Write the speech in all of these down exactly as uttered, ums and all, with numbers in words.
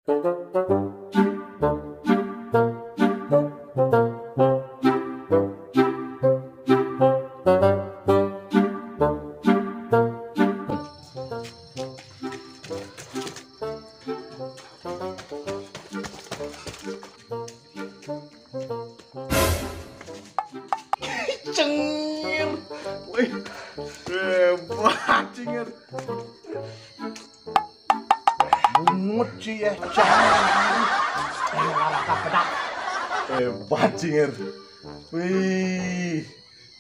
Cengir. Wih, hebat, Cengir. Bungut, Ci, ya. Cengir. Ayo, olahraga bedak. Hebat, Cengir. Wih.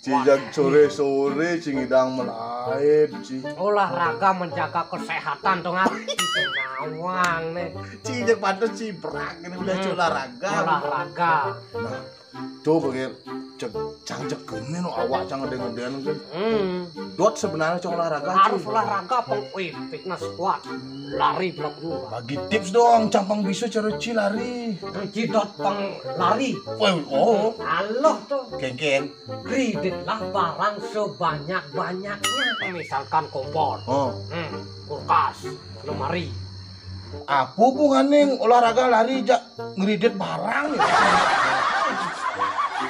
Ci, jak sore-sore, Ci, ngidang melaib, Ci. Olahraga menjaga kesehatan dong, ah. Nawang nih. Ci, jak pantes, Ci, berak ini udah, Ci, olahraga. Olahraga. Nah, coba kayak cek cang cek gini no awak cang ngeden-ngeden kan. Hmm. Dot sebenarnya cang olahraga, Ci. Harus olahraga, peng, wih, fitness kuat. Lari belak dulu. Bagi tips dong, cang pang bisa cara, Ci, lari. Ci, dot peng lari. Wah, oh. Aloh tuh. Kengkeng. Kreditlah barang sebanyak-banyaknya. Misalkan kompor, oh, hmm, kulkas, lemari. Apa hubungannya olahraga lari jak ngredit barang ya?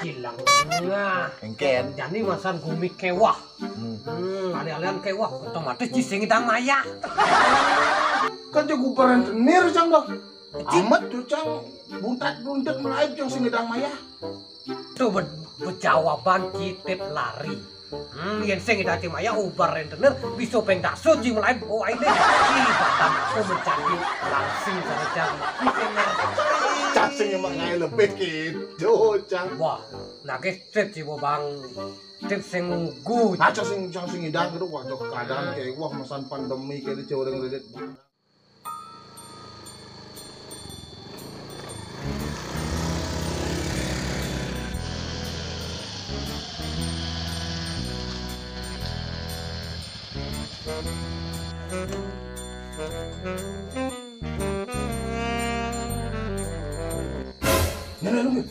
Hilang tengah. Engken. Jadi masan gumi kewah. Hmm. Hmm, alih-alihan kewah, otomatis cising idang maya. Kan jago rentenir, cang, dah. Amat tuh, cang, buntat-buntat melaib, cang, sing idang maya. Tuh be-, bejawaban citip lari. Hmm, yen sing idang maya ubar rentenir, bisa peng daso ji melaib, oh, ini. Ih, batang aku menjadi langsing sama jam. Cacing emang kayak lebih gitu, cang. Wah, nagih tip ji, Bang. Tip sing nggu. Aja sing, sing, sing idang gitu, waduh, keadaan kayak, wah, masan pandemi kayak di Jawa Tengah. Nene lu, Bib.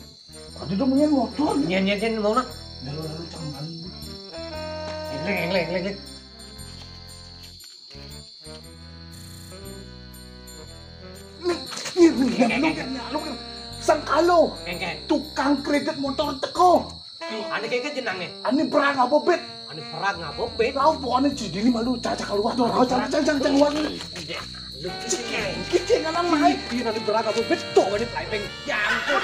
Tadi dong main motor. Nyen, nyen, nyen, mau nak? Nene lu, nene lu, jangan main. Engleng, engleng, engleng, engleng. Nih, nih, nih, nyaluk, nyaluk, nyaluk. Sangkalo. Kengkeng. Tukang kredit motor teko. Ane kengkeng jenenge. Ane berang apa, Bet? Ane berang apa, Bet? Lah, pokoknya jadi ini malu, caca keluar tuh. Caca, caca, caca keluar. Iya, lu cek. Cek, cek, cek, anak main. Iya, ane berang apa, Bet? Tuh, ane playback. Ya ampun.